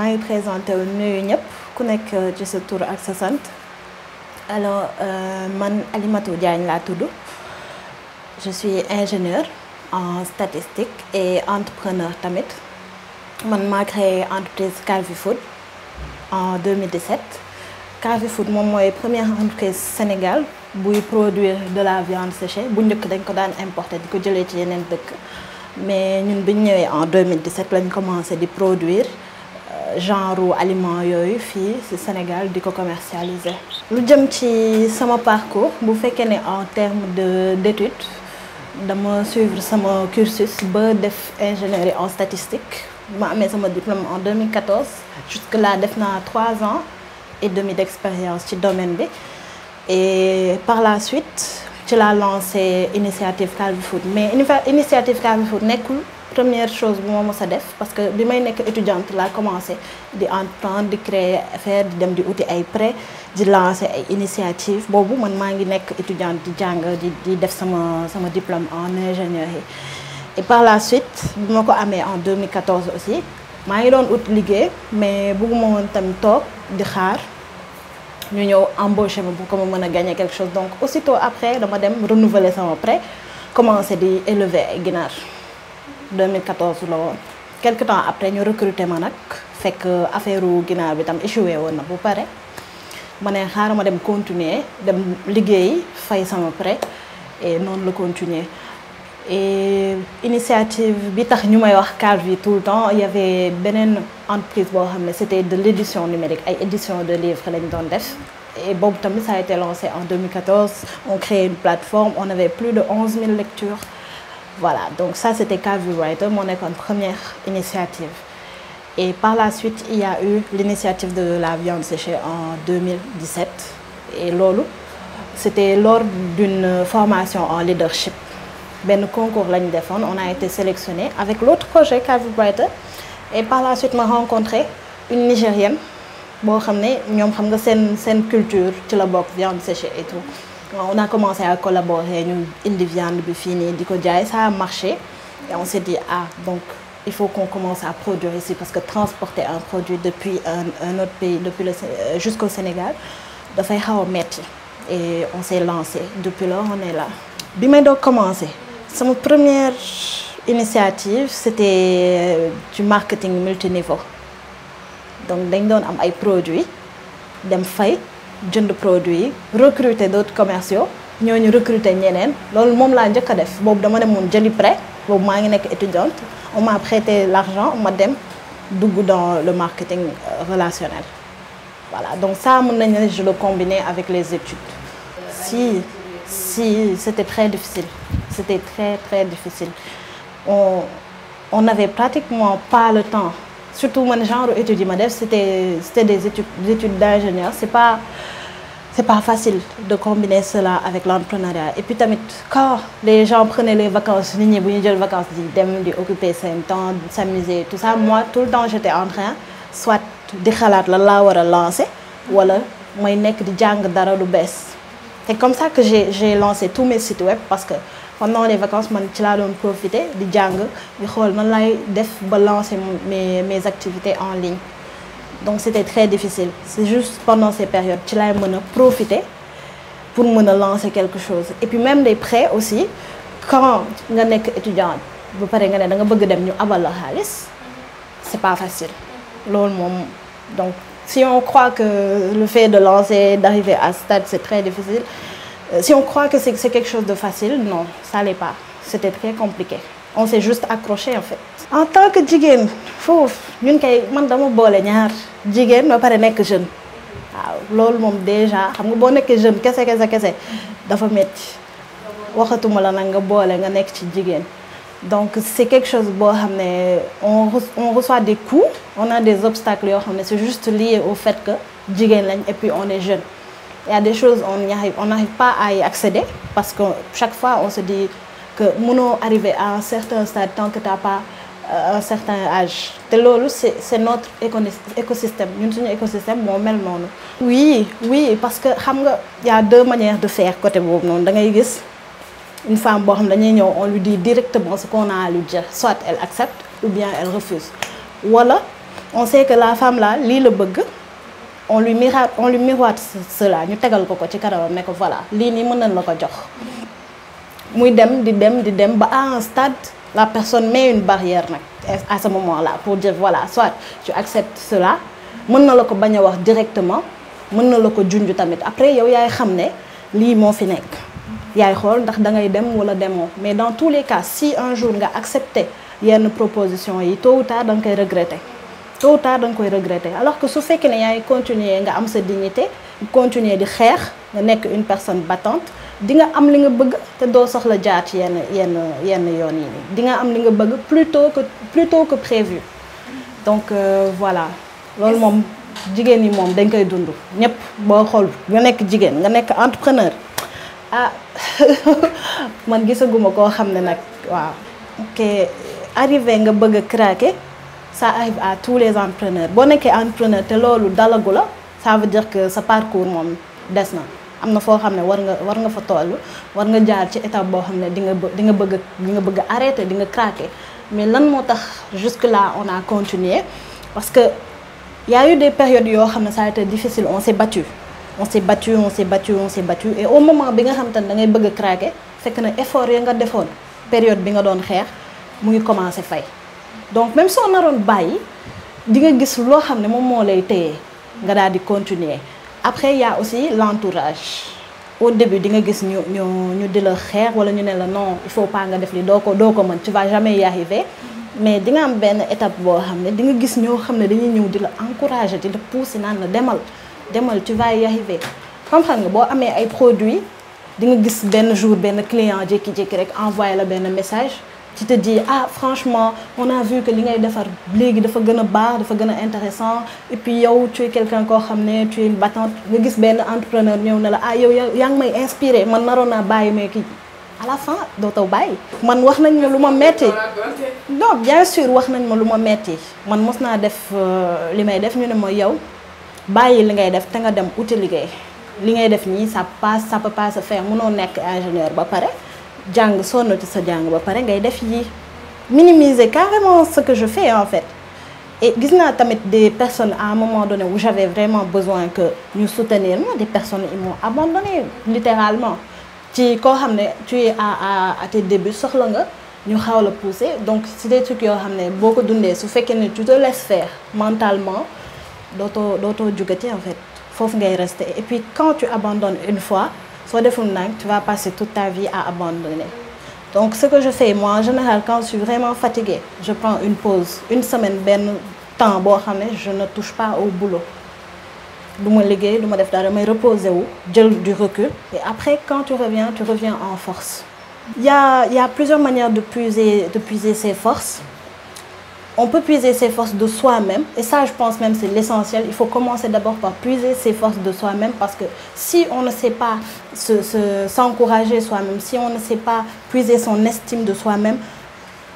maa ngi présenté wu nuyu ñëpp ku nekk ci sa tur ak sa sant alors man Alimatou Diagne laa tudd je suis ingénieure en statistique et entrepreneur tamit man maa créé entreprise Calvi Food en 2017 Calvi Food moom mooy première entreprise Sénégal buy produire de la viande séchée bu njëkk dañ ko daan importer di ko jëlee ci yeneen dëkk mais ñun bi ñu ñëwee en 2017 lañ commencé di produire genre aliment yooyu fii ci Sénégal di ko commercialiser. lu jëm ci sama parcours bu fekkee ne en termes d'études dama suivre sama cursus ba def ingénierie en statistique ma amee sama diplôme en 2014 jusque là def naa 3 ans et demi d'expérience ci domaine bi et par la suite ci laa lancé initiative Calvi Food mais initiative Calvi Food nekkul première chose bu ma mës a def parce que bi may nekk étudiante laa commencé di entreprendre di créer affaire di dem di uti ay prêt di lancer ay initiative boobu man maa ngi nekk étudiante di jàng di def sama diplôme en ingénierie et par la suite bi ma ko amee en 2014 aussi maa ngi doon ut liggéey mais bëgguma woon tamit toog di xaar ñu ñëw embauché ma pour que ma mën a gagner quelque chose donc aussitôt après dama dem renouveler sama prêt commencé di élever ay ginaar 2014 la woon quelque temps après ñu recruter ma nag fekk affaire ginaar bi tam échoué woon na bu pare ma ne xaaral ma dem continuer dem liggéey fay sama prêt et noonu la continuer et initiative bi tax ñu may wax Calvi tout le temps il y avait beneen entreprise boo xam ne c'était de l'édition numérique ay édition de livres lañ doon def et boobu tamit ça a été lancé en 2014 on créait une plateforme on avait plus de 11 000 lectures voilà donc ça c'était Calvi Writer moo nekkoon première initiative et par la suite il y a eu l'initiative de la viande séchée en 2017 et loolu c'était lors d'une formation en leadership benn concours lañu defoon on a été sélectionné avec l'autre projet Calvi Writer et par la suite ma rencontré une Nigérienne boo xam ne ñoom xam nga seen culture ci la bokk viande séchée et tout on a commencé à collaborer ñu indi viande bi fii nii di ko jaay ça a marché et on s'est dit ah donc il faut qu'on commence à produire ici parce que transporter un produit depuis un autre pays depuis jusqu'au Sénégal dafay xaw a metti et on s'est lancé depuis là on est là bi may doog commencer sama première initiative c'était du marketing multiniveau donc dañ doon am ay produits dem fay jënd produits yi recruter d'autres commerciaux ñooñu recruter ñeneen loolu moom laa njëkk a def boobu dama demoon jëli prêt boobu maa ngi nekk étudiante on m'a prêté l'argent ma dem dugg dans le marketing relationnel voilà donc ça mën nañu ne je le combinais avec les études si c'était très difficile c'était très difficile on n'avait pratiquement pas le temps surtout man genre études yi ma def c'était des études d'ingénieur c'est pas facile de combiner cela avec l'entrepreneuriat et puis tamit quand les gens prenaient les vacances nit ñi bu ñu jël vacances di dem di occuper seen temps de s'amuser tout ça moi tout le temps j'étais en train soit di xalaat la laa war a lancer wala may nekk di jàng dara lu bees c'est comme ça que j'ai lancé tous mes sites web parce que pendant les vacances man ci laa doon profiter di jàng di xool nan lay def ba lancer mes activités en ligne donc c'était très difficile c'est juste pendant ces périodes ci laay mën a profiter pour mën a lancer quelque chose et puis même des prêts aussi quand nga nekk étudiant ba pare nga ne da nga bëgg dem ñu abal la xaalis c'est pas facile loolu moom donc si on croit que le fait de lancer d'arriver à ce stade c'est très difficile si on croit que c'est quelque chose de facile non ça l'est pas c'était très compliqué on s'est juste accroché en fait en tant que jigéen foofu ñun kay man dama boole ñaar jigéen ba pare nekk jeune waaw loolu moom déjà xam nga boo nekkee jeune kese dafa metti waxatuma la nag nga boole nga nekk ci jigéen donc c'est quelque chose boo xam ne on reçoit des coups on a des obstacles yoo xam ne c'est juste lié au fait que jigéen lañ et puis on est jeune il y a des choses on n'arrive pas à y accéder parce que chaque fois on se dit que mënoo arriver à un certain stade tant que t'as pas un certain âge te loolu c'est notre écosystème ñun suñu écosystème moo mel noonu. oui parce que xam nga y a deux manières de faire côté boobu noonu da ngay gis une femme boo xam dañuy ñëw on lui dit directement ce qu'on a à lui dire soit elle accepte ou bien elle refuse wala on sait que la femme là lii la bëgg on lui miroite cela ñu tegal ko ci kanamam ne ko voilà lii nii mën nañ la ko jox muy dem di dem ba à un stade la personne met une barrière nag à ce moment-là pour dire voilà soit tu acceptes cela mën na la ko bañ a wax directement mën na la ko junj tamit après yow yaay xam ne lii moo fi nekk yaay xool ndax da ngay dem wala demoo mais dans tous les cas si un jour nga accepté yenn proposition yi tôt ou tard da nga koy regretter tôt ou tard da nga koy regretter alors que su fekkee ne yaa ngi continuer nga am sa dignité continuer di xeex nga nekk une personne battante di nga am li nga bëgg te doo soxla jaar ci yenn yoon yi di nga am li nga bëgg plus tôt que prévu donc voilà loolu moom jigéen yi moom dañ koy dund ñëpp boo xool nga nekk jigéen nga nekk entrepreneur ah man gisaguma koo xam ne nag waaw ok arrivé nga bëgg a craquer ça arrive à tous les entrepreneurs boo nekkee entrepreneur te loolu dalagu la ça veut dire que sa parcours moom des na am na foo xam ne war nga fa toll war nga jaar ci étape boo xam ne di nga bëgg arrêter di nga craquer mais lan moo tax jusque là on a continué parce que y a eu des périodes yoo xam ne ça a été difficile on s'est battu et au moment bi nga xam te ne da ngay bëgg a craquer fekk na effort ya nga defoon période bi nga doon xeex mu ngi commencé fay donc même soo naroon bàyyi di nga gis loo xam ne moom moo lay téye nga daal di continuer après il y a aussi l'entourage au début di nga gis ñu di la xeex wala ñu ne la non il faut pas nga def li doo ko mën tu vas jamais y arriver mais di nga am benn étape boo xam ne di nga gis ñoo xam ne dañuy ñëw di la encourager di la pousser naan la demal tu vas y arriver xam nga boo amee ay produits di nga gis benn jour benn client jékki-jékki rek envoyé la benn message tu te dis ah franchement on a vu que li ngay defar léegi dafa gën a baax dafa gën a intéressant et puis yow tu es quelqu'un koo xam ne tu es une battante nga gis benn entrepreneur ñëw ne la ah yow yaa ngi may inspiré man naroon naa bàyyi mais kii à la fin dootoo bàyyi. man wax nañ ma lu ma metti non bien sûr wax nañ ma lu ma metti man mos naa def li may def ñu ne ma yow bàyyi li ngay def te nga dem uti liggéey li ngay def nii ça peut pas se faire mënoo nekk ingénieur ba pare. jàng sonn ci sa jàng ba pare ngay def yi minimiser carrément ce que je fais en fait et gis naa tamit des personnes à un moment donné où j'avais vraiment besoin que ñu soutenir moi des personnes ils m'ont abandonné littéralement ci koo xam ne tu es à tes débuts soxla nga ñu xaw la pousser donc c'est des trucs yoo xam ne boo ko dundee su fekkee ne tu te laisses faire mentalement dootoo jugati en fait foofu ngay rester et puis quand tu abandonnes une fois soit tu vas passer toute ta vie à abandonner. Donc ce que je fais moi en général quand je suis vraiment fatiguée, je prends une pause, une semaine ben temps boo xam ne je ne touche pas au boulot. Du ma liggéey du ma def dara may reposer wu jël du recul et après quand tu reviens en force. Il y a plusieurs manières de puiser ses forces. On peut puiser ses forces de soi-même et ça je pense même c'est l'essentiel. Il faut commencer d'abord par puiser ses forces de soi-même parce que si on ne sait pas s'encourager soi-même, si on ne sait pas puiser son estime de soi-même,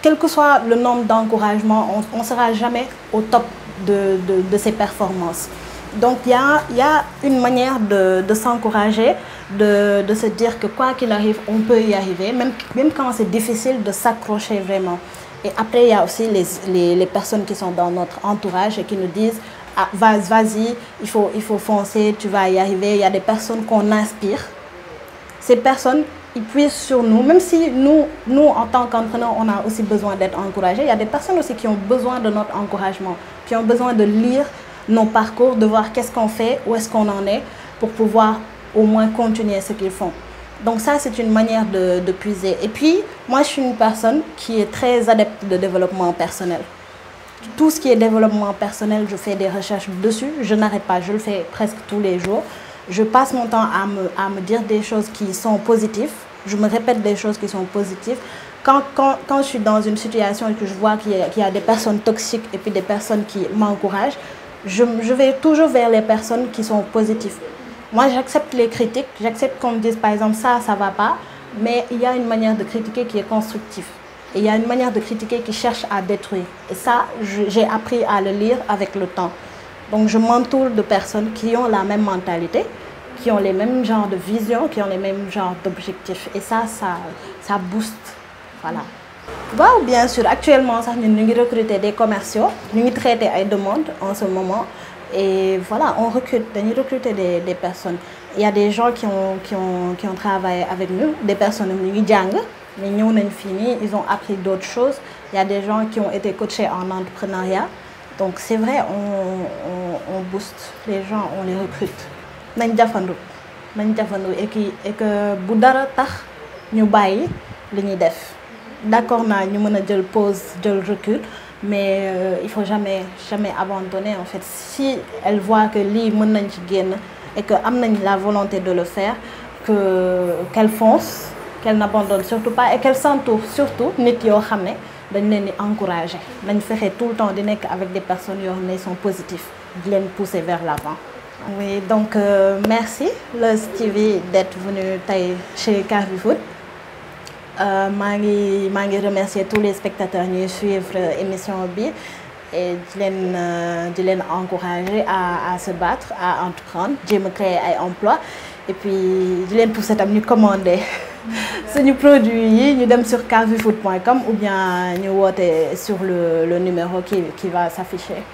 quel que soit le nombre d'encouragements, on ne sera jamais au top de ses performances. Donc il y a une manière de s'encourager, de se dire que quoi qu'il arrive, on peut y arriver, même quand c'est difficile de s'accrocher vraiment. Et après, il y a aussi les personnes qui sont dans notre entourage et qui nous disent ah, vas-y, il faut foncer, tu vas y arriver. Il y a des personnes qu'on inspire. Ces personnes, ils puissent sur nous, même si nous en tant qu'entraîneurs, on a aussi besoin d'être encouragés. Il y a des personnes aussi qui ont besoin de notre encouragement, qui ont besoin de lire nos parcours, de voir qu'est-ce qu'on fait, où est-ce qu'on en est, pour pouvoir au moins continuer ce qu'ils font. Donc ça, c'est une manière de puiser. Et puis, moi, je suis une personne qui est très adepte de développement personnel. Tout ce qui est développement personnel, je fais des recherches dessus. Je n'arrête pas, je le fais presque tous les jours. Je passe mon temps à me dire des choses qui sont positives. Je me répète des choses qui sont positives. Quand je suis dans une situation et que je vois qu'il y a des personnes toxiques et puis des personnes qui m'encouragent, je vais toujours vers les personnes qui sont positives. Moi, j'accepte les critiques, j'accepte qu'on me dise par exemple ça va pas, mais il y a une manière de critiquer qui est constructive. Et il y a une manière de critiquer qui cherche à détruire. Et ça, j'ai appris à le lire avec le temps. Donc je m'entoure de personnes qui ont la même mentalité, qui ont les mêmes genres de visions, qui ont les mêmes genres d'objectifs. Et ça booste. Voilà. Waaw, bien sûr. Actuellement, nous recrutons des commerciaux, nous traitons des demandes en ce moment. Et voilà, on recrute des personnes. Il y a des gens qui ont travaillé avec nous, des personnes qui ont mais nous on fini, ils ont appris d'autres choses. Il y a des gens qui ont été coachés en entrepreneuriat. Donc c'est vrai, on booste les gens, on les recrute. Nañ jafandu et que bu dara tax ñu bayyi li ñuy def. D'accord, ñu mëna jël pause, jël recul, mais il faut jamais abandonner en fait. Si elle voit que li mën nañ ci génn et que am nañ la volonté de le faire, qu'elle fonce, qu'elle n'abandonne surtout pas et qu'elle s'entoure surtout nit yo xamné dañ leen di encourager. Nañ fexé tout le temps di nekk avec des personnes yo xamné sont positifs, di leen pousser vers l'avant. Oui, donc merci LEUZTV d'être venu chez Carrefour. Je remercie tous les spectateurs qui suivent l'émission et de les encourager à se battre, à entreprendre, de créer un emploi et puis de les pousser à nous commander. Si nous produisons, nous sommes sur carrefour.com ou bien nous sur le numéro qui va s'afficher.